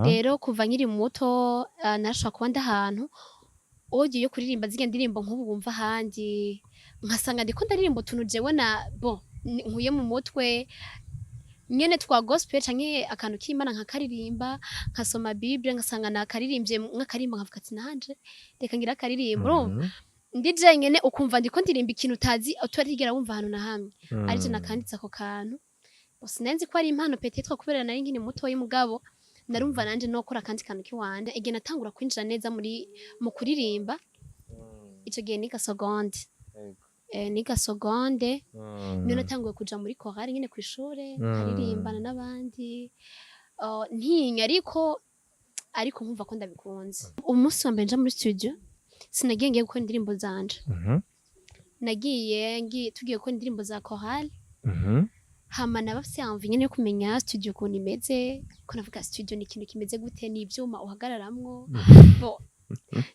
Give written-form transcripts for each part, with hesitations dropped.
Rero kuva nkiri muto, narashobora kuba ndi ahantu ogiye kuririmba zirya ndirimbo nk'ubu wumva ahandi, nkasanga ndiko ndaririmba utuntu jewe na bon nkuye mu mutwe nyene twa gospel canke akantu k'Imana, nkakaririmba, nkasoma Bible, ngasanga nakaririmbye nk'akarimbo, nkavuga ati: "Nanje reka ngira akaririmbo." Urumva, ndi jenyene, ukumva ndiko ndirimba ikintu utazi, utarigera wumva ahantu na hamwe, arije nakanditse ako kantu. Sinari ko ari impano, peut-être kubera nari nkiri mutoyi, mugabo narumva nanje nokora akandi kantu kiwanje. Igihe natangura kwinjira neza muri mu kuririmba, ico gihe niga seconde. Niga seconde, niyo natanguye kuja muri chorale nyene kw'ishure, nkaririmbana n'abandi. Ntinya, ariko nkumva ko ndabikunze. Umunsi wa mbere nja muri studio, sinagiye ngiye gukora indirimbo zanje. Nagiye tugiye gukora indirimbo za chorale. Hama nabafise envie nyene yo kumenya studio ukuntu imeze, ko navuga: "Studio ni ikintu kimeze gute? Ni ivyuma uhagararamwo?" Bon,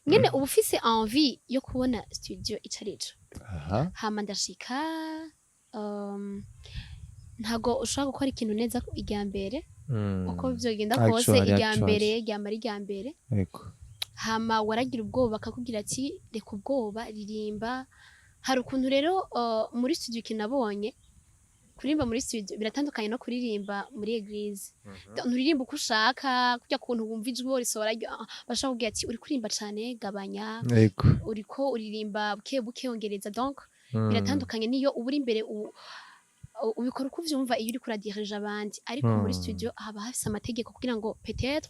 nyene uba ufise envie yo kubona studio ico arico. Hama ndashika, ntago ushobora gukora ikintu neza irya mbere, uko vyogenda kose. Irya mbere ryama ari irya mbere. Hama waragira ubwoba, bakakubwira ati: "Reka ubwoba, ririmba." Hari ukuntu rero muri studio, ikintu nabonye, kuririmba muri studio biratandukanye no kuririmba muri église. Nturirimba uko ushaka, kurya kuntu wumva ijwi risohora, bashobora kubwira ati: "Uri kuririmba cane, gabanya." "Uriko uririmba buke buke, ongereza." Donc biratandukanye niyo uba uri imbere, ubikora uko uvyumva iyo uriko uradirija abandi, ariko muri studio haba hafise amategeko kugira ngo peut-être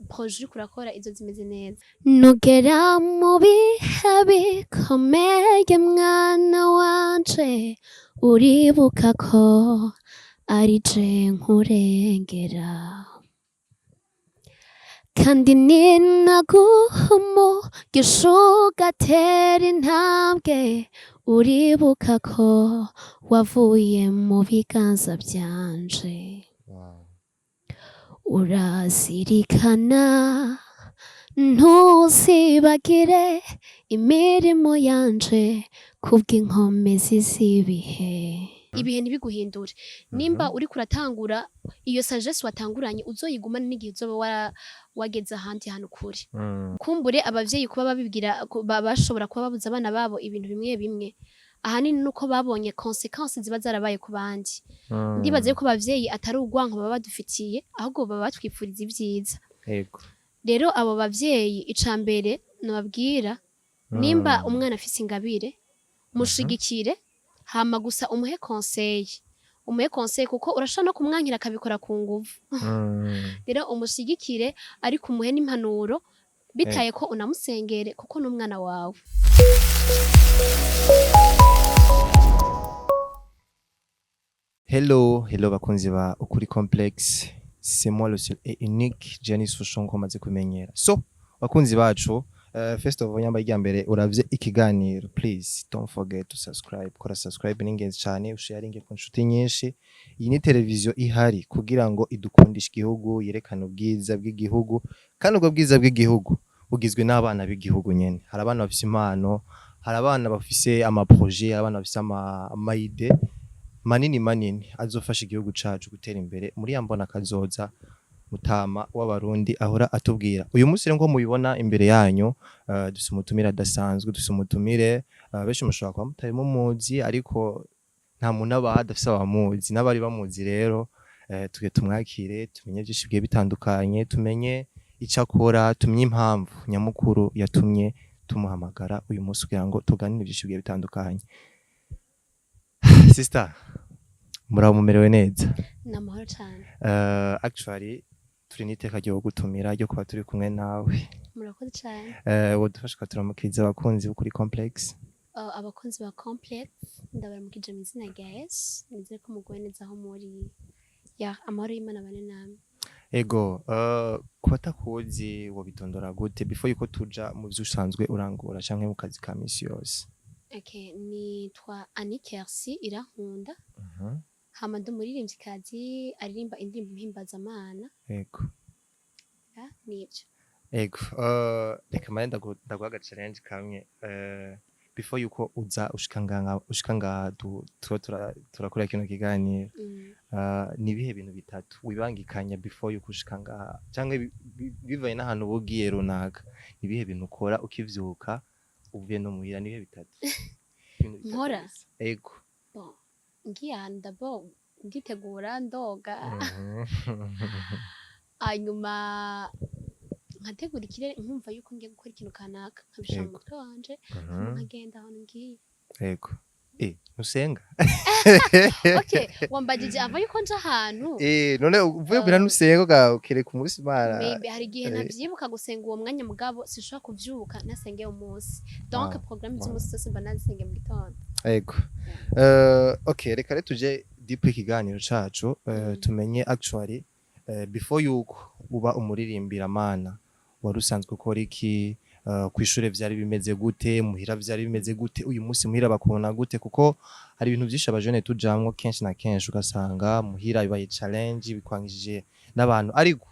projet uriko urakora izo zimeze neza. Nugera mu bihe bikomeye, mwana wanje, uribuka ko ari je nkurengera, kandi ninaguha umugisha ugatera intambwe, uribuka ko wavuye mu biganza byanje. Urazirikana, ntuzibagire imirimo yanje kubw'inkomezi z'ibihe. Ibihe ntibiguhindure. Nimba uriko uratangura, iyo sagesse watanguranye uzoyigumane n'igihe uzoba wageze ahandi hantu kure. Kumbure abavyeyi kuba babibwira, bashobora kuba babuza abana babo ibintu bimwe bimwe, ahanini nuko babonye conséquences ziba zarabaye ku bandi. Ndibaza yuko abavyeyi atari urwanko baba badufitiye, ahubwo baba batwipfuriza ibyiza. Rero abo bavyeyi, ica mbere nababwira, nimba umwana afise ingabire, mushigikire, hama gusa umuhe conseil, umuhe conseil, kuko urashobora no kumwankira akabikora ku nguvu. Rero umushigikire, ariko umuhe n'impanuro, bitaye ko unamusengere, kuko n'umwana wawe. Hello, hello bakunzi ba Ukuri Complex. C'est moi le seul et unique Jenny Souchon ko maze kumenyera. So, bakunzi bacu, first of all, nyamba irya mbere uravye ikiganiro, please don't forget to subscribe. Kora subscribe ni ingenzi cyane, usharinge ku nshuti nyinshi. Iyi ni televiziyo ihari kugira ngo idukundishe igihugu, yerekane ubwiza bw'igihugu, kandi ubwo bwiza bw'igihugu bugizwe n'abana b'igihugu nyene. Hari abana bafise impano, hari abana bafise ama projet, hari abana bafise ama idées manini manini azofasha igihugu cacu gutera imbere muri ya mbona kazoza mutama w'Abarundi ahora atubwira. Uyu munsi rero, ngo mubibona imbere yanyu, dufise umutumire adasanzwe, dufise umutumire benshi mushobora kuba mutari mumuzi, ariko nta muntu aba adafise abamuzi n'abari bamuzi. Rero tuge tumwakire, tumenye byinshi bigiye bitandukanye, tumenye ico akora, tumenye impamvu nyamukuru yatumye tumuhamagara uyu munsi kugira ngo tuganire byinshi bigiye bitandukanye. Sister, muraba mumerewe neza? Ni amahoro cane. Actually turi n'iteka ryo gutumira, ryo kuba turi kumwe nawe. Murakoze cane. Wodufasha ukaturamukiriza abakunzi b'Ukuri Complex? Abakunzi ba Complex, ndabaramukije mu izina rya Yesu. Nizere ko muguwe neza aho muri. Ya, amahoro y'Imana bane namwe. Ego, ku batakuzi wobitondora gute before yuko tuja mu vyo usanzwe urangura canke mu kazi ka misi yose? Okay, nitwa Annie Kersi Irankunda. Hama ndi umuririmvyikazi aririmba indirimbo mpimbazamana. Ya, nivyo. Ego, reka mane ndaguha aga challenge kamwe. Before yuko uza ushika ngaha tuba turakora kino kiganiro, ni ibihe bintu bitatu wibangikanya before yuko ushika ngaha, canke bivanye n'ahantu uba ugiye runaka, ni ibihe bintu ukora ukivyuka, uvuye no muhira? Ni ibihe bitatu, ibintu bitatu Nkora? gusa. Ego. Bon, ngiye ahantu, d'abord nditegura, ndoga, hanyuma nkategura ikirere, nkumva yuko ngiye gukora ikintu kanaka, nkabishira mu mutwe wanje, hama nkagenda ahantu ngiye. Ego, ntusenga? Okay, wambajije ava yuko nja ahantu. None uvuye muhira, ntusenga, ukereka umunsi Imana? Maybe hari igihe ntavyibuka gusenga uwo mwanya, mugabo sinshobora kuvyuka ntasengeye umunsi, donc programme z'umunsi zose mba nazisengeye mu gitondo. Ego. Okay, reka rero tuje deep ikiganiro cacu, tumenye actually, before yuko uba umuririmbira Mana, wari usanzwe ukora iki? Kw'ishure vyari bimeze gute? Muhira vyari bimeze gute? Uyu munsi muhira bakubona gute? Kuko hari ibintu vyinshi abajene tujamwo kenshi na kenshi, ugasanga muhira bibaye challenge, bikwangishije n'abantu, ariko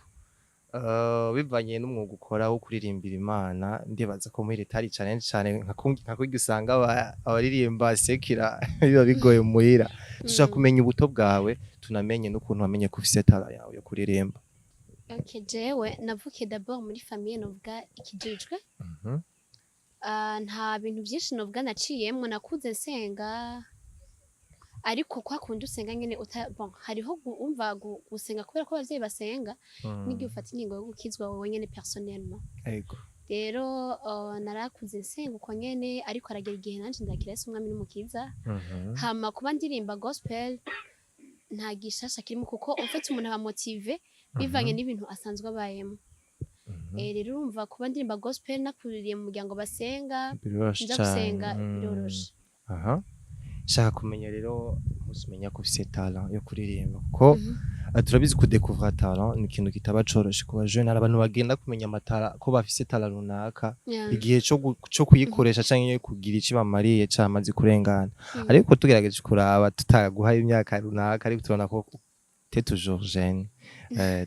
bivanye n'umwuga ukora wo kuririmbira Imana, ndibaza ko muhira itari challenge cane nka kurya usanga abaririmba sekira biba bigoye muhira. Dushaka kumenya ubuto bwawe, tunamenye n'ukuntu wamenye ko ufise talent yawe yo kuririmba. Okay, jewe navukiye d'abord muri famille novuga ikijijwe. Nta bintu byinshi novuga naciyemwo, nakuze nsenga, ariko kwa kundi usenga nyene bon, hariho umva gusenga kubera ko abavyeyi basenga, n'igihe ufata ingingo yo gukizwa wowe nyene personnellement. Rero narakuze nsenga uko nyene, ariko aragera igihe nanje ndakira Yesu umwami n'umukiza. Hama kuba ndirimba gospel nta gishasha kirimo, kuko ufite umuntu aba motivé bivanye n'ibintu asanzwe abayemo. Rero urumva, kuba ndirimba gospel nakuririye mu muryango basenga, Biroroshe nja cane. gusenga biroroshe. Aha shaka kumenya rero umunsi umenya ko ufise talent yo kuririmba, kuko turabizi, kudécouvrir talent ni ikintu kitaba coroshe ku bajene. Hari abantu bagenda kumenya amatara ko bafise talent runaka, igihe co kuyikoresha canke kugira ico bamariye camaze kurengana. Ariko tugerageje kuraba, tutaguhaye imyaka runaka, ariko tubona ko t'es toujours jeune.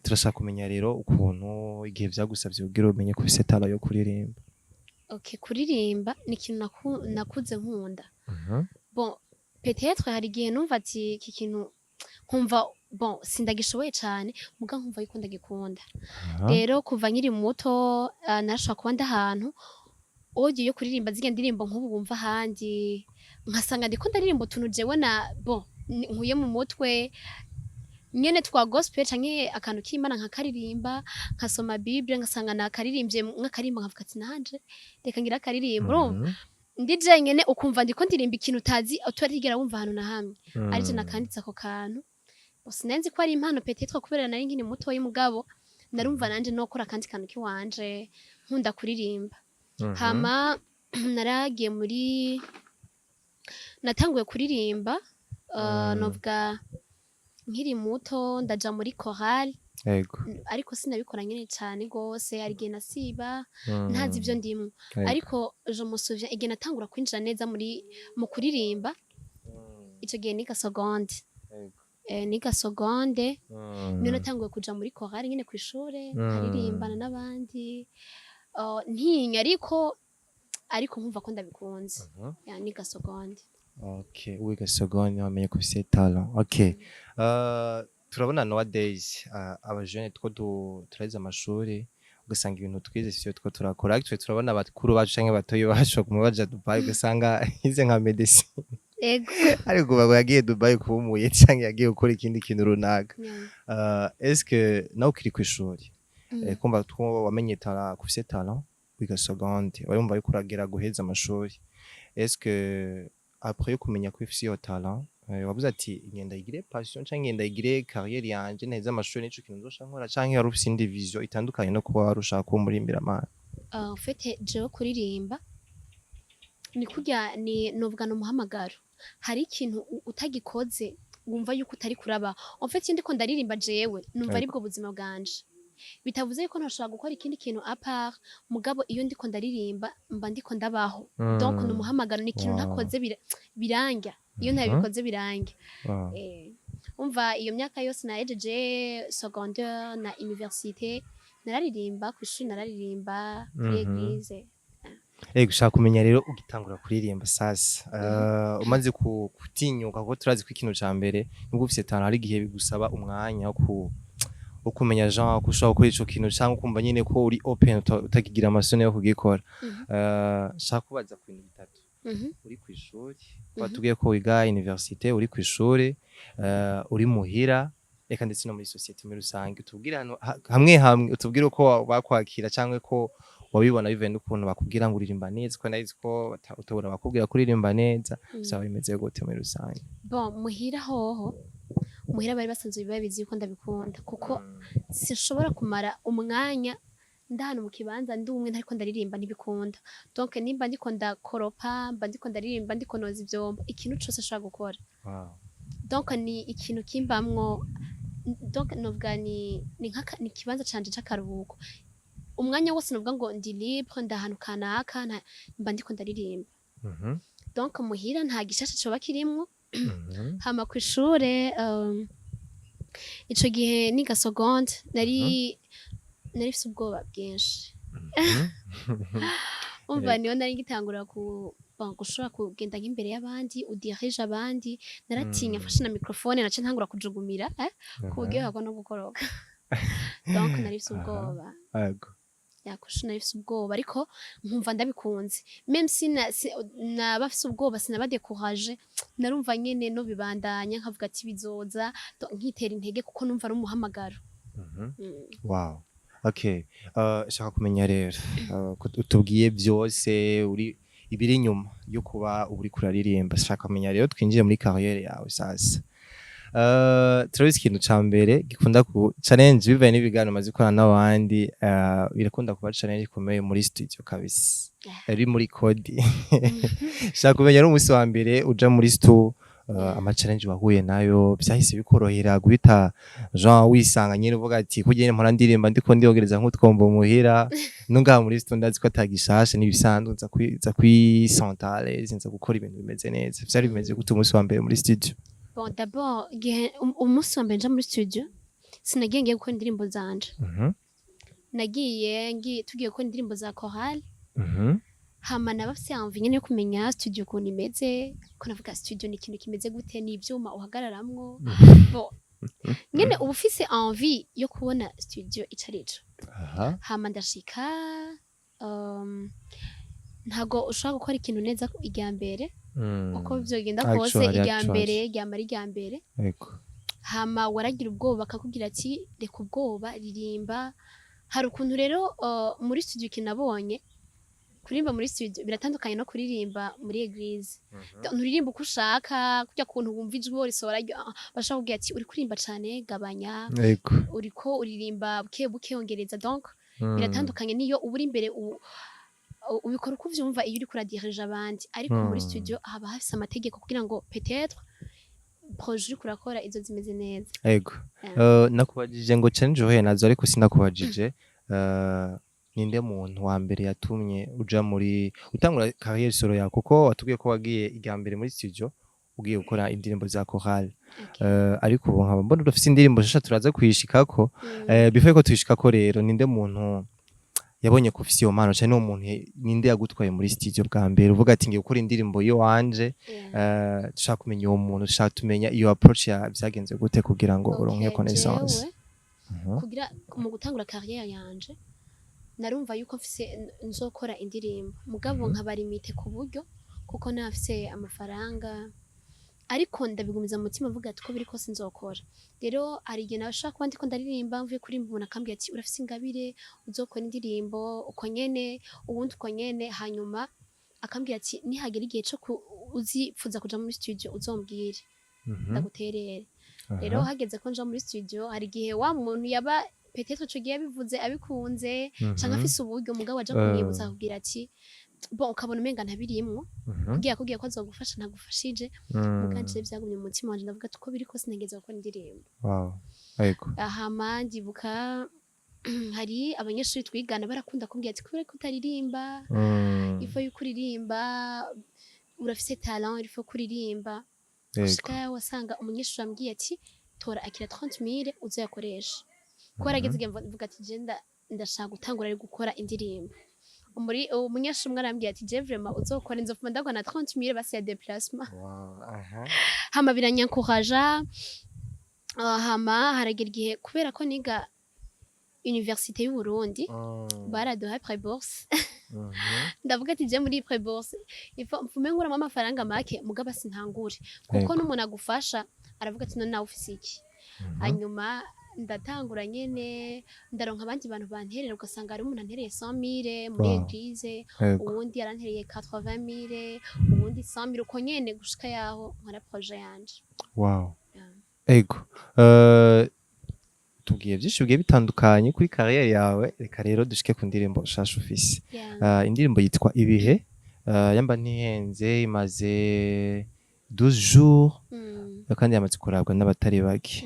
Turashaka kumenya rero ukuntu igihe vyagusavye kugira umenye ko ufise talent yo kuririmba. Okay, kuririmba ni ikintu nakuze nkunda. Bon, peut-être hari igihe numva ati iki kintu, nkumva bon, sindagishoboye cane, muga nkumva yuko ndagikunda. Rero kuva nkiri muto, narashobora kuba ndi ahantu, audio yo kuririmba zirya ndirimbo nk'ubu wumva ahandi, nkasanga ndiko ndaririmba utuntu jewe na bon nkuye mu mutwe nyene twa gospel canke akantu k'Imana, nkakaririmba, nkasoma Bible, ngasanga nakaririmbye nk'akarimbo, nkavuga ati nanje reka ngira akaririmbo. Urumva, ndi jenyene, ukumva ndiko ndirimba ikintu utazi, utarigera wumva ahantu na hamwe, arije nakanditse ako kantu. Sinenzi ko ari impano, peut-être kubera nari nkiri mutoyi, mugabo narumva nanje nokora akandi kantu kiwanje, nkunda kuririmba. Hama naragiye muri, natanguye kuririmba, novuga nkiri muto, ndaja muri chorale, ariko sinabikora nyene cane gose, hari igihe nasiba, ntazi ivyo ndimwo. Ariko je me souviens igihe natangura kwinjira neza muri mu kuririmba, ico gihe niga seconde. Niga seconde, niyo natanguye kuja muri chorale nyene kw'ishure, nkaririmbana n'abandi, ntinya, ariko nkumva ko ndabikunze. Ya, niga seconde. Okay, wiga seconde wamenye ko ufise talent. Okay. Turabona nowadays abajene two turaheza amashuri, ugasanga ibintu twize sivyo two turakora. Actually turabona abakuru bacu canke batoyi bacu baguma baja Dubai, ugasanga yize nka medicine, ariko baba yagiye Dubai kuba umuye canke yagiye gukora ikindi kintu runaka. Est-ce que nawe ukiri kw'ishuri, kumva two wamenye talent, ko ufise talent wiga seconde, warumva yuko uragera guheza amashuri, est-ce que après yo kumenya ko ufise iyo talent, wavuze ati ngenda igire passion canke ngenda igire carrière yanje, naheze amashuri nico kintu nzosha nkora, canke wari ufise indi vision itandukanye no kuba wari ushaka kuba umuririmbira? En fait, jewe kuririmba ni kurya ni novuga n'umuhamagaro. Hari ikintu utagikoze wumva yuko utari kuraba. En fait, iyo ndiko ndaririmba, jewe numva aribwo buzima bwanje. Bitavuze yuko ntashobora gukora ikindi kintu à part, mugabo iyo ndiko ndaririmba mba ndiko ndabaho. Donc ni umuhamagaro, ni ikintu ntakoze birangya. Iyo ntabikoze birangya. Umva, iyo myaka yose nahejeje secondaire na université nararirimba kw'ishuri, nararirimba kuri église. Ego, ushaka kumenya rero ugitangura kuririmba sasa, umaze gutinyuka, kuko turazi ko ikintu ca mbere nubwo ufise talent hari igihe bigusaba umwanya wo kumenya genre ko ushobora gukora ico kintu, canke ukumva nyene ko uri open, utakigira amasoni yo kugikora. Shaka kubaza ku bintu bitatu. Uri kw'ishuri, watubwiye ko wiga université, uri kw'ishuri, uri muhira, eka ndetse no muri société muri rusange, utubwire ahantu hamwe hamwe, utubwire uko bakwakira canke ko wabibona bivuye n'ukuntu bakubwira ngo uririmba neza, ko ndabizi ko utobora bakubwira ko uririmba neza. Bizaba bimeze gute muri rusange? Bon, muhira hoho, muhira bari basanzwe babizi yuko ndabikunda, kuko sinshobora kumara umwanya ndahano mu kibanza ndi umwe ntariko ndaririmba, ntibikunda. Donc nimba ndiko ndakoropa mba ndiko ndaririmba, ndiko noza ivyombo, ikintu cose nshobora gukora. Donc ni ikintu kimbamwo. Donc novuga ni ikibanza canje c'akaruhuko. Umwanya wose novuga ngo ndi libre, ndahantu kanaka mba ndiko ndaririmba. Donc muhira nta gishasha coba kirimwo. Hama kw'ishure, ico gihe niga seconde, nari mfise ubwoba bwinshi. Umva, niyo nari ngitangura ku, bon, gushobora kugenda nk'imbere y'abandi, udirige abandi, naratinya. Mfashe na microphone naca ntangura kujugumira, ku buryo hagwa no gukoroka. Donc nari mfise ubwoba. Yakusha, nari mfise ubwoba, ariko nkumva ndabikunze. Même si naba mfise ubwoba, sinaba découragé, narumva nyene no bibandanya, nkavuga ati bizoza. Donc nkitera intege kuko numva ari umuhamagaro. Wow. Okay. Shaka kumenya rero, ko utubwiye byose uri ibiri inyuma yo kuba uri kuraririmba, shaka kumenya rero twinjiye muri carrière yawe sasa. Turabizi ikintu ca mbere gikunda ku challenge bivaye n'ibiganiro maze gukorana n'abandi, birakunda kuba challenge ikomeye muri studio kabisa. Ari muri kodi. Shaka kumenya rero umunsi wa mbere uja muri stu, ama challenge wahuye nayo, vyahise bikorohera guhita Jean wisanga nyine uvuga ati kugenda mpora ndirimba ndiko ndiyogereza nk'utwombo muhira, no ngaha muri stu ndazi ko atagishasha n'ibisanzwe, nza kwi sentale, nza gukora ibintu bimeze neza? Vyari bimeze gute umunsi wa mbere muri studio? Bon, d'abord igihe umunsi wa mbere nja muri studio, sinagiye ngiye gukora indirimbo zanje. Nagiye ngiye tugiye gukora indirimbo za chorale. Hama nabafise envie nyene yo kumenya studio ukuntu imeze, ko navuga studio ni ikintu kimeze gute, ni ivyuma uhagararamwo. Bon, nyene uba ufise envie yo kubona studio ico arico. Hama ndashika, ntago ushobora gukora ikintu neza irya mbere, uko vyogenda kose. Actually, Irya actually. mbere ryama ari irya mbere. Hama waragira ubwoba, bakakubwira ati reka ubwoba, ririmba. Hari ukuntu rero muri studio, ikintu nabonye, kuririmba muri studio biratandukanye no kuririmba muri église. Nturirimba uko ushaka, kurya kuntu wumva ijwi risohora, bashobora kubwira ati uri kuririmba cane, gabanya, uriko uririmba buke buke, ongereza. Donc biratandukanye niyo uba uri imbere, ubikora uko uvyumva iyo uriko uradirija abandi, ariko muri studio haba hafise amategeko kugira ngo peut-être projet uriko urakora izo zimeze neza. Yeah. Nakubajije ngo challenge uhuye nazo, ariko sinakubajije ninde muntu wa mbere yatumye uja muri utangura carrière solo yawe, kuko watubwiye ko wagiye irya mbere muri studio ugiye gukora indirimbo za chorale. Ariko ubu nkaba mbona udafise indirimbo nshasha, turaza kuyishikako. Before ko tuyishikako rero, ninde muntu yabonye ko ufise iyo mpano, canke n'uwo muntu ninde yagutwaye muri studio bwa mbere uvuga ati ngiye gukora indirimbo yiwanje? Dushaka kumenya uwo muntu, dushaka tumenya iyo approach ya vyagenze gute kugira ngo uronke connaissance. Jewe, kugira mu gutangura carrière yanje, narumva yuko mfise nzokora indirimbo, mugabo nkaba limité ku buryo, kuko nafise amafaranga, ariko ndabigumiza mu mutima mvuga ati ko biri kose nzokora. Rero hari igihe nashobora kuba ndiko ndaririmba, mvuye kuririmba, umuntu akambwira ati urafise ingabire, uzokora indirimbo, uko nyene, ubundi uko nyene. Hanyuma akambwira ati nihagera igihe co uzipfuza kuja muri studio uzombwire, ndaguterere. Rero hageze ko nja muri studio, hari igihe wa muntu yaba peut-être ico gihe yabivuze abikunze canke afise uburyo, mugabo aja kumwibutsa akubwira ati bon, ukabona umenga ntabirimwo, kugira akubwiye ko azogufasha ntagufashije. Muganje vyagumye mu mutima wanje, ndavuga ati uko biri kose ntegerezwa gukora indirimbo. Wow. Ego. Hama ndibuka hari abanyeshuri twigana barakunda kumbwira ati kubera ko utaririmba, il faut yuko uririmba, urafise talent, il faut kuririmba. Gushika wasanga umunyeshuri ambwiye ati tora, akira 30 000 uzoyakoresha, kuko yarageze igihe mvuga ati je ndashaka gutangura ari gukora indirimbo. Muri umunyeshuri umwe arambwira ati: "Je vraiment uzokora, nzofuma ndagwa na 30 000 basi ya déplacement." Wow, aha. Hama biranyankoraja. Hama haragera igihe, kubera ko niga Université y'u Burundi, baraduha prêt-bourse. Ndavuga ati: "Je muri prêt-bourse ifo mfume nkuramo amafaranga make, mugabo sintangure, kuko n'umuntu agufasha aravuga ati: 'None nawe ufise iki?'" Hanyuma ndatangura nyene, ndaronka abandi bantu banterera, ugasanga hari umuntu antereye 100 000 muri église, uwundi yarantereye 80 000, uwundi 100 000, uko nyene gushika yaho nkora projet yanje. Yeah. Ego. Tubwiye byinshi bigiye bitandukanye kuri carrière yawe. Reka rero dushike ku ndirimbo shasha ufise. Indirimbo yitwa Ibihe. Yamba ntihenze, imaze 12 jours kandi yamaze kurabwa n'abatari bake.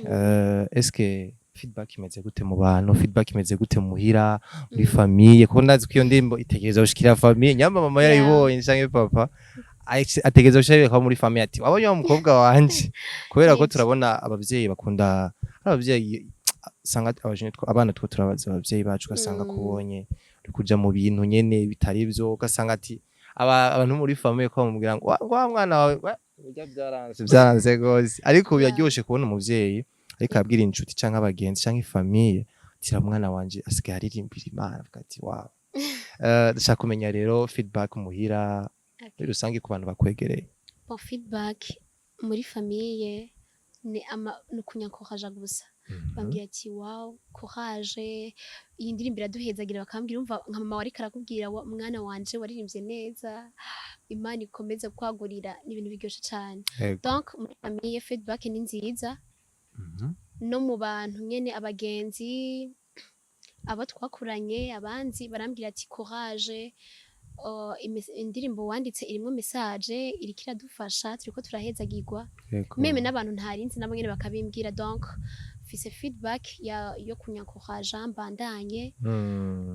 Eske feedback imeze gute mu bantu? Feedback imeze gute muhira, muri famille? Kuko ndazi ko iyo ndirimbo itegereza gushikira famille. Nyamba mama yarayibonye canke papa, ategereza gushira muri famille ati: "Wabonye wa mukobwa wanje?" Kubera ko Nivyo. turabona abavyeyi bakunda, ari abavyeyi usanga abajene abana two turabaza abavyeyi bacu, ugasanga kubonye uri kuja mu bintu nyene bitari ivyo, ugasanga ati abantu muri famille ko bamubwira ngo: Wa mwana wawe burya byaranze, byaranze gose." Ariko biraryoshe kubona umuvyeyi ariko arabwira inshuti canke abagenzi canke famille ati: "Ra mwana wanje asigaye aririmbira Imana." Avuga ati: "Wow." Ndashaka kumenya rero feedback muhira, muri rusange ku bantu bakwegereye. Bon, feedback muri famille ni ama ni ukunyankoraja gusa. Bambwira ati: "Wow, courage, iyi ndirimbo iraduhezagira." Bakambwira, umva nka mama wariko arakubwira: "Mwana wanje, waririmbye neza, Imana ikomeze kwagurira." Ni ibintu biryoshe cane. Donc muri famille feedback ni nziza. No mu bantu nyene, abagenzi, abo twakuranye, abanzi, barambwira ati: "Courage, indirimbo wanditse irimwo message, iriko iradufasha, turiko turahezagirwa." Même n'abantu ntarinzi nabo nyene bakabimbwira. Donc mfise feedback yo kunyankoraja mbandanye.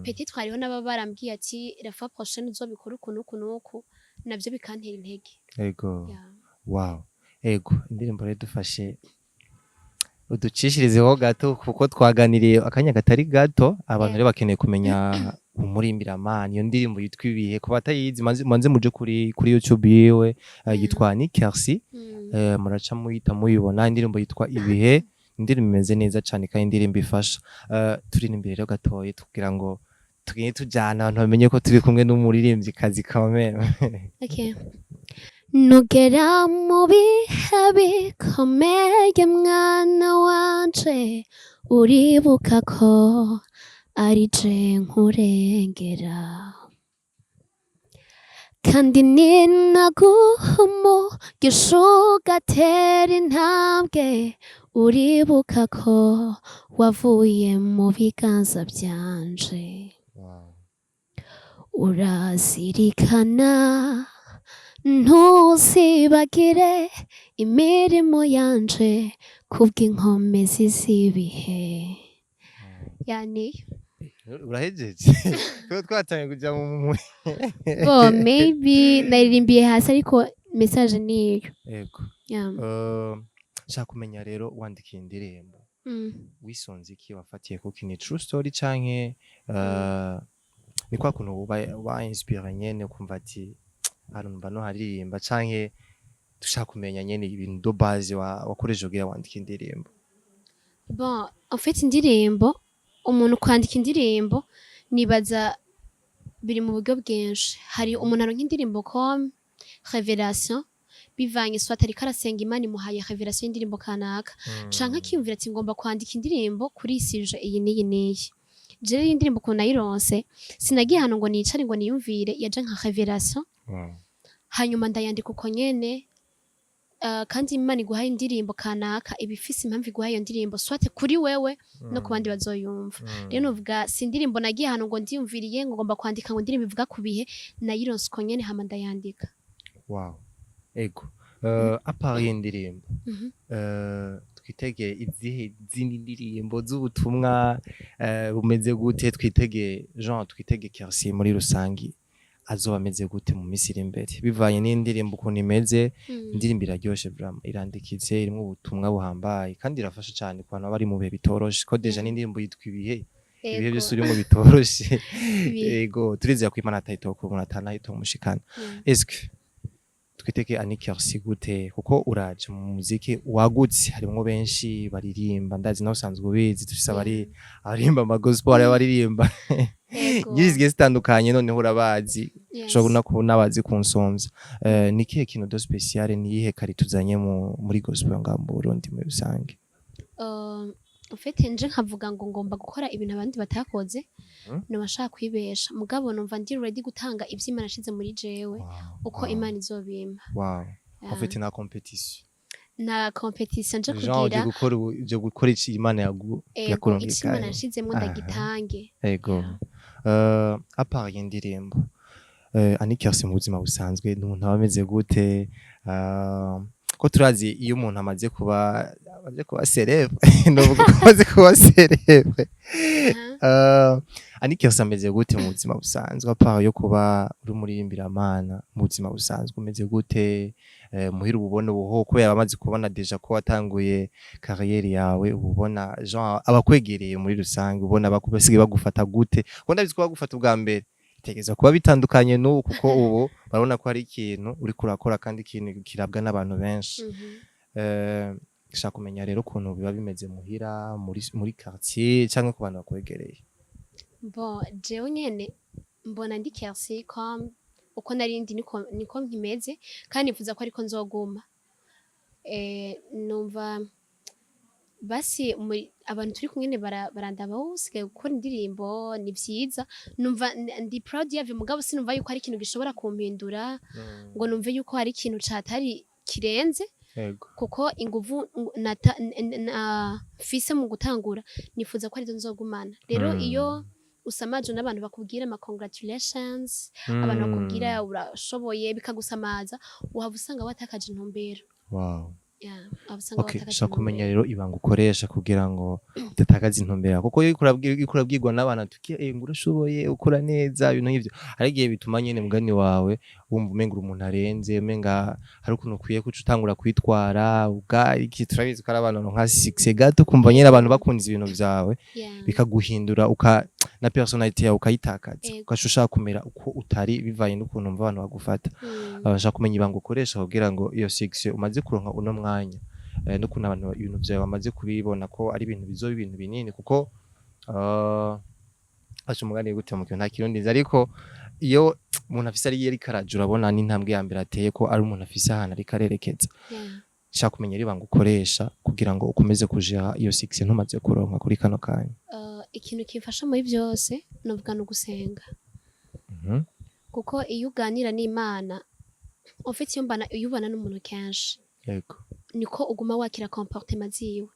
Peut-être hariho n'ababa barambwiye ati: "La fois prochaine uzobikora uku n'uku n'uku," navyo bikantera intege. Yeah. Wow. Ego, indirimbo rero dufashe uducishirizeho gato, kuko twaganiriye akanya katari gato. Abantu rero bakeneye kumenya umuririmbiramana iyo ndirimbo yitwa Ibihe. Ku batayizi, manze muje kuri YouTube yiwe, yitwa ni Kercy. Muraca muyita muyibona, indirimbo yitwa Ibihe, indirimbo imeze neza cane kandi indirimbo ifasha. Turirimbire rero gatoyi kugira ngo tugende tujana, abantu bamenye ko turi kumwe n'umuririmvyikazi quand même. Okay. Nugera mu bihe bikomeye, mwana wanje, uribuka ko ari je nkurengera, kandi ninaguha umugisha ugatera intambwe, uribuka ko wavuye mu biganza byanje. Urazirikana, ntuzibagire imirimo yanje kubw'inkomezi z'ibihe. Yani Urahejeje? Tuba twatangiye kuja mu Bo, maybe naririmbiye hasi, ariko message niyo. Yeah. Nshaka kumenya rero, wandikiye indirimbo wisunze iki? Wafatiye kuki? Ni true story canke ni kwa kuntu uba inspiré nyene ukumva ati: "Arumva no haririmba"? Canke dushaka kumenya nyene ibintu de base wakoresheje kugira wandike indirimbo. Bon, en fait indirimbo, umuntu kwandika indirimbo nibaza biri mu buryo bwinshi. Hari umuntu aronka indirimbo comme révélation, bivanye soit ariko arasenga, Imana imuhaye révélation y'indirimbo kanaka, canke akiyumvira ati: "Ngomba kwandika indirimbo kuri iyi sujet iyi n'iyi n'iyi." Je rero indirimbo ukuntu nayironse, sinagiye ahantu ngo nicare ngo niyumvire, yaje nka révélation. Hanyuma ndayandika uko nyene. Kandi Imana iguhaye indirimbo kanaka, iba ifise impamvu iguhaye iyo ndirimbo, soit kuri wewe no ku bandi bazoyumva. Rero novuga si indirimbo nagiye ahantu ngo ndiyumviriye ngo ngomba kwandika ngo indirimbo ivuga ku bihe. Nayironse uko nyene, hama ndayandika. Wow. Ego. À part iyi ndirimbo, twitege izihe zindi ndirimbo z'ubutumwa bumeze gute? Twitege Jean, twitege Kercy muri rusangi azoba ameze gute mu minsi iri imbere, bivanye n'indirimbo ukuntu imeze? Indirimbo iraryoshe vraiment, irandikitse, irimwo ubutumwa buhambaye kandi irafasha cyane ku bantu baba bari mu bihe bitoroshe, ko déjà n'indirimbo yitwa Ibihe. Ibihe byose urimo bitoroshe. Ego, turizera ko Imana atayitokura umuntu atanayitomushikana. Eske twiteke Annie Kercy gute? Kuko uraje mu muziki wagutse, harimwo benshi baririmba, ndazi nawe usanzwe ubizi, dufise abari abaririmba ama gospel, hari abaririmba nyinshi zigiye zitandukanye, noneho urabazi, ushobora no kubona abazi kunsomvya. Ni ikihe kintu de spécial, ni iyihe qualité tuzanye muri gospel ngaha mu Burundi muri rusange? En fait, nje nkavuga ngo ngomba gukora ibintu abandi batakoze, noba nshaka kwibesha, mugabo numva ndi ready gutanga ivyo Imana yashize muri jewe, uko Imana izobimpa. En fait, nta compétition. Nta compétition nje Genre uje kugira. gukora uje gukora iki Imana yagu Ego, ico yakurungikaye. Imana yashizemwo ndagitange. Ego. À part y'indirimbo, Annie Kercy mu buzima busanzwe ni umuntu aba ameze gute? Ko turazi iyo umuntu amaze kuba célèbre, novuga ko amaze kuba célèbre. Annie Kercy ameze gute mu buzima busanzwe, à part yo kuba uri umuririmbiramana? Mu buzima busanzwe umeze gute? Muhira ububona ubuho, kubera bamaze kubona déjà ko watanguye carrière yawe, ububona genre abakwegereye muri rusange, ubona basigaye bagufata gute? Kuko ndabizi ko bagufata ubwa mbere bitegerezwa kuba bitandukanye n'ubu, kuko ubu barabona ko hari ikintu uriko urakora kandi ikintu kirabwa n'abantu benshi. Shaka kumenya rero ukuntu biba bimeze muhira, muri quartier canke ku bantu bakwegereye. Bon, jewe nyene mbona ndi Kercy comme uko nari ndi, niko nkimeze, kandi nifuza ko ariko nzoguma. Numva basi abantu turi kumwe barandaba: "Wowe usigaye gukora indirimbo, ni vyiza." Numva ndi proud yavyo, mugabo sinumva yuko hari ikintu gishobora kumpindura ngo numve yuko hari ikintu catari kirenze, kuko inguvu mfise mu gutangura nifuza ko arizo nzogumana. Rero iyo usamaje n'abantu bakubwira ama congratulations, abantu bakubwira urashoboye, bikagusamaza, uhava usanga watakaje intumbero. Yeah, uhava usanga watakaje Shaka kumenya intumbero. rero ibanga ukoresha kugira ngo udatakaza intumbero, kuko iyo uriko urabwirwa n'abantu ati ngo urashoboye, ukora neza, ibintu nk'ivyo, hari igihe bituma nyene mugani wawe wumva umenga uri umuntu arenze, umenga hari ukuntu ukwiye kuca utangura kwitwara ubwa iki. Turabizi ko ari abantu nka succès gato, kumva nyene abantu bakunze ibintu vyawe, bikaguhindura uka na personnalité yawe ukayitakaza, ugaca ushaka kumera uko utari bivanye n'ukuntu umva abantu bagufata. Shaka kumenya ibanga ukoresha kugira ngo iyo succès umaze kuronka uno mwanya, n'ukuntu abantu ibintu vyawe bamaze kubibona ko ari ibintu bizoba ibintu binini, kuko aca umugani gute mu kintu nta kirundi nzi, ariko iyo umuntu afise ari ariko araja, urabona n'intambwe ya mbere ateye ko ari umuntu afise ahantu ariko arerekeza. Shaka kumenya ibanga ukoresha kugira ngo ukomeze kuja iyo succès ntumaze kuronka kuri kano kanya. Ikintu kimfasha muri byose novuga ni ugusenga, kuko iyo uganira n'Imana, en fait, iyo ubana n'umuntu kenshi, niko uguma wakira comportement ziwe,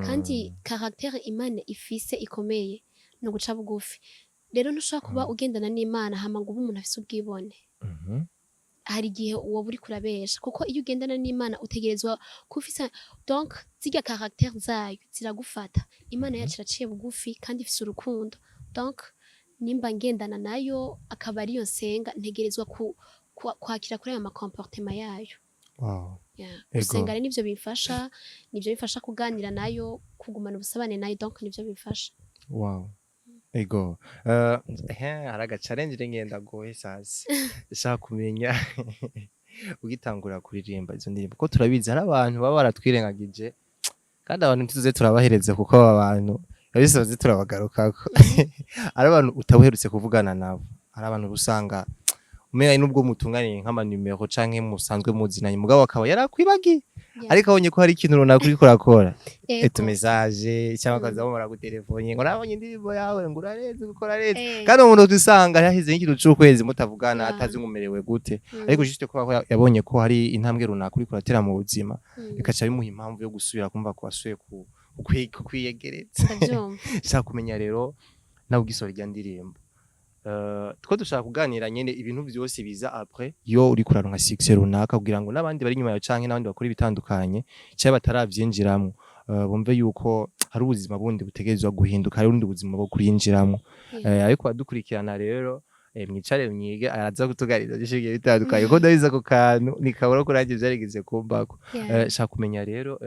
kandi caractère Imana ifise ikomeye ni uguca bugufi. Rero ntushobora kuba ugendana n'Imana hama ngo ube umuntu afise ubwibone. Hari igihe woba uriko urabesha, kuko iyo ugendana n'Imana utegerezwa kuba ufise, donc zirya caractère zayo ziragufata. Imana yacu iraciye bugufi kandi ifise urukundo. Donc nimba ngendana nayo, akaba ariyo nsenga, ntegerezwa kwakira kuri ayo ma comportement yayo. Yeah. Gusenga rero nivyo bimfasha kuganira nayo, kugumana ubusabane nayo, donc nivyo bimfasha. Wow. Ego. Hari aga challenge ngenda gohe sasa. Shaka kumenya ugitangura kuririmba izo ndirimbo, ko turabizi hari abantu baba baratwirengagije, kandi abantu ntituze turabahereza, kuko aba bantu abisoze turabagarukako. Ari abantu utabuherutse kuvugana nabo, ari abantu usanga umenga nubwo mutunganiye nk'amanimero canke musanzwe muzinanye, mugabo akaba yarakwibagiye, ariko abonye ko hari ikintu runaka uriko urakora, etu message cyangwa akaza bamara gutelefone ngo nabonye indirimbo yawe, ngo urarenze, gukora renze, kandi umuntu usanga yaheze nk'ikintu c'ukwezi mutavugana, atazi ngo umerewe gute, ariko juste ko yabonye ko hari intambwe runaka uriko uratera mu buzima, bikaca bimuha impamvu yo gusubira kumva ko wasubiye kukwiyegereza. Ndavyumva. Shaka kumenya rero nawe ugisohora irya ndirimbo, two dushaka kuganira nyene ibintu vyose biza après iyo uriko uraronka succès runaka, kugira ngo n'abandi bari inyuma yawe canke n'abandi bakora ibitandukanye canke bataravyinjiramwo, bumve yuko hari ubuzima bundi butegerezwa guhinduka, hari ubundi buzima bwo kurinjiramwo. Ariko abadukurikirana rero, mwicare mwige, araza kutuganiriza vyinshi bigiye bitandukanye, kuko ndabizi ako kantu nikabura ko nanjye vyarigeze kumbako. Shaka kumenya rero,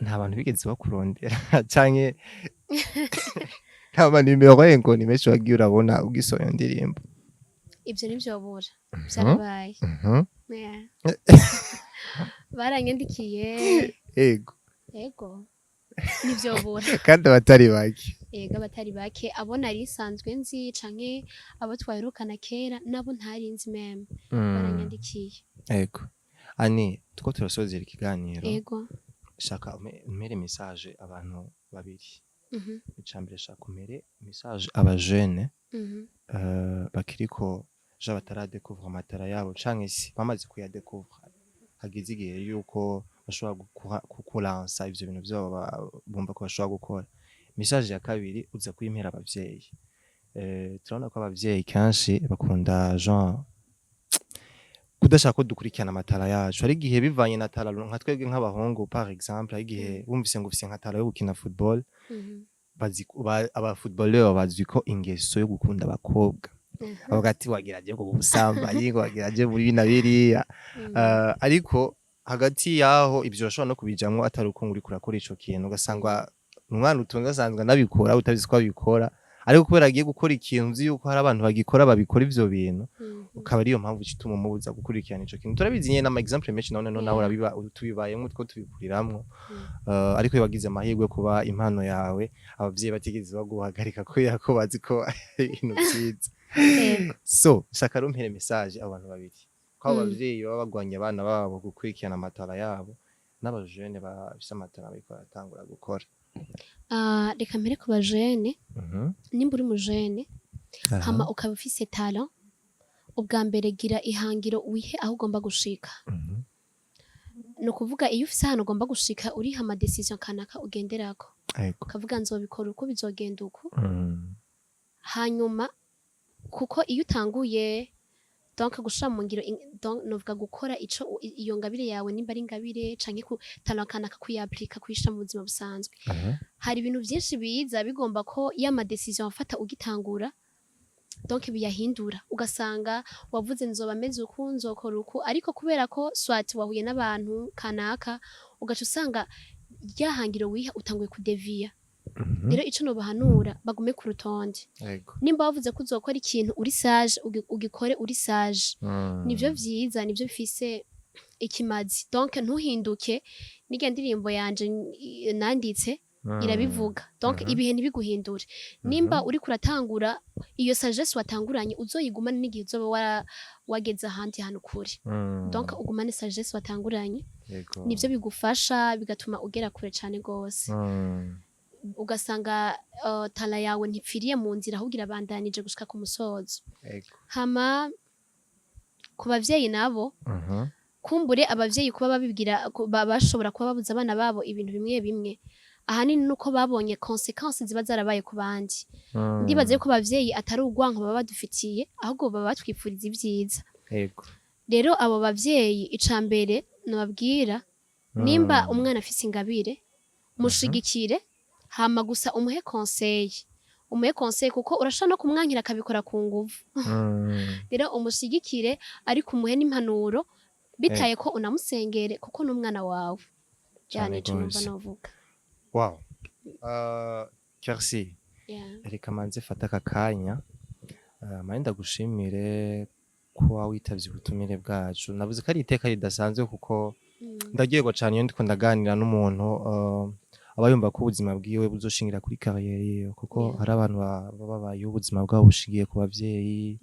Nta bantu bigeze bakurondera canke nta manimero ngo ni menshi wagiye urabona ugisohoye iyo ndirimbo? Ivyo ntivyobura, vyarabaye. Yeah. Baranyandikiye. Ego, ntivyobura. Kandi abatari bake. Ego, abatari bake, abo nari nsanzwe nzi canke abo twaherukana kera, nabo ntari nzi même, baranyandikiye. Ego ani, tuko turasozera ikiganiro. Shaka umpere message abantu babiri. Icambere, shaka umpere message abajene bakiriko ja bataradécouvre amatara yabo canke se bamaze kuyadécouvre, hageze igihe yuko bashobora kukulansa ivyo bintu vyabo bumva ko bashobora gukora. Message ya kabiri uza kuyimpera abavyeyi. Turabona ko abavyeyi kenshi bakunda genre kudashaka ko dukurikirana amatara yacu. Hari igihe bivanye na talent, nka twebwe nk'abahungu par exemple, hari igihe wumvise ngo ufise nka talent yo gukina football, bazi aba footballeur bazi ko ingeso yo gukunda abakobwa, avuga ati wagira aje ngo ubusambanyi, ngo wagira aje muri bina biriya. Ariko hagati yaho ivyo urashobora no kubijamwo atari uko uriko urakora ico kintu, ugasanga umwana utunze asanzwe anabikora utabizi ko abikora, ariko kubera agiye gukora ikintu uzi yuko hari abantu bagikora, babikora ivyo bintu, ukaba ariyo mpamvu ituma umubuza gukurikirana ico kintu. Turabizi nyene n'ama exemple menshi, none no nawe urabiba, tubibayemwo, two tubikuriramwo. Ariko iyo wagize amahirwe yo kuba impano yawe abavyeyi batigeze baguhagarika kubera ko bazi ko ari ibintu vyiza. So shaka rumpere message abantu babiri, ko abo bavyeyi baba bagwanya abana babo gukurikirana amatara yabo, n'abajene bafise amatara bariko baratangura gukora. Ah, reka mpere ku bajene. Nimba uri mujene hama ukaba ufise talent, ubwa mbere gira ihangiro, wihe aho ugomba gushika. Ni ukuvuga iyo ufise ahantu ugomba gushika, uriha ama décision kanaka ugenderako, ukavuga nzobikora uko, bizogenda uku. Hanyuma kuko iyo utanguye donc gushira mu ngiro donc novuga gukora ico iyo ngabire yawe, nimba ari ingabire canke ku talent kanaka, kuyaplika, kuyishira mu buzima busanzwe, hari ibintu vyinshi biza bigomba ko ya ma décision wafata ugitangura donc biyahindura, ugasanga wavuze nzoba meze uku, nzokora uku, ariko kubera ko soit wahuye n'abantu kanaka, ugaca usanga rya hangiro wiha utanguye kudeviya. Rero ico nobahanura, bagume ku rutonde. Nimba wavuze ko uzokora ikintu uri sage, ugikore uri sage. Nivyo vyiza, nivyo bifise ikimazi. Donc ntuhinduke. N'irya ndirimbo yanje nanditse irabivuga. Donc ibihe ntibiguhindure. Nimba uriko uratangura, iyo sagesse watanguranye uzoyigumane n'igihe uzoba wageze ahandi hantu kure. Donc ugumane sagesse watanguranye. Nivyo bigufasha, bigatuma ugera kure cane gose. Ugasanga talent yawe ntipfiriye mu nzira, ahubwo irabandanije gushika ku musozo. Hama ku bavyeyi nabo, kumbure abavyeyi kuba babibwira bashobora kuba babuza abana babo ibintu bimwe bimwe, ahanini nuko babonye conséquences ziba zarabaye ku bandi. Ndibaza yuko abavyeyi atari urwanko baba badufitiye, ahubwo baba batwipfuriza ibyiza. Rero abo bavyeyi, ica mbere nababwira, nimba umwana afise ingabire, mushigikire, hama gusa umuhe conseil, umuhe conseil, kuko urashobora no kumwankira akabikora ku nguvu. Rero umushigikire, ariko umuhe n'impanuro, bitaye ko unamusengere, kuko n'umwana wawe. Cane Yani ico numva gose. novuga. Wow. Kercy, reka manze fata aka kanya mane ndagushimire kuba witavye ubutumire bwacu. Navuze ko ari iteka ridasanzwe kuko ndaryoherwa cane iyo ndiko ndaganira n'umuntu aba yumva ko ubuzima bwiwe buzoshingira kuri carrière yiwe, kuko hari abantu baba babayeho ubuzima bwabo bushingiye ku bavyeyi,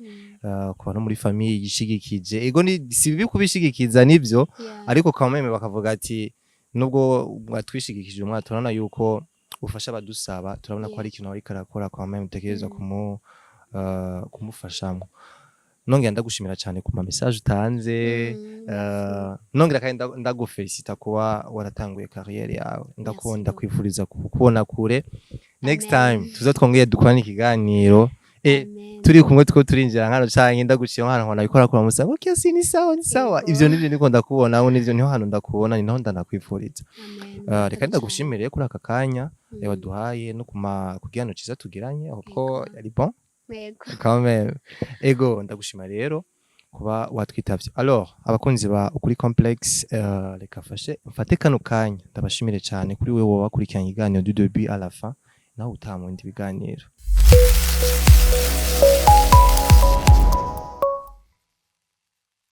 ku bantu muri famille yishigikije. Ego, ni si bibi kubishigikiza, nivyo, ariko quand même bakavuga ati nubwo mwatwishigikije umwana, turabona yuko ufasha abadusaba, turabona ko hari ikintu ariko arakora, quand même utekereza kumufashamwo. Nongera ndagushimira cyane ku ma message utanze. Nongera kandi ndagufelicita kuba waratanguye carrière yawe. Ndakunda Merci. kwifuriza kukubona kure. Next Amen. time tuza twongeye dukorane ikiganiro Amen. turi kumwe, two turinjira nkano canke ndaguciye nkano nkona bikora kura musa, okay, si ni sawa, ni sawa. Ivyo nivyo niko ndakubona, aho nivyo niho hantu ndakubona, ni naho ndanakwifuriza. Amen. Reka Murakoze ndagushimire kuri aka kanya cane. waduhaye no kuma kugirango ciza tugiranye, aho ko Yego. yari bon Yego. quand même. Ego, ndagushima rero. Kuba watwitavye. Alors, abakunzi ba Ukuri Complex, reka fashe mfate kano kanya ndabashimire cyane kuri wewe wakurikiranye ikiganiro du début à la fin, nawe utaha mu bindi biganiro.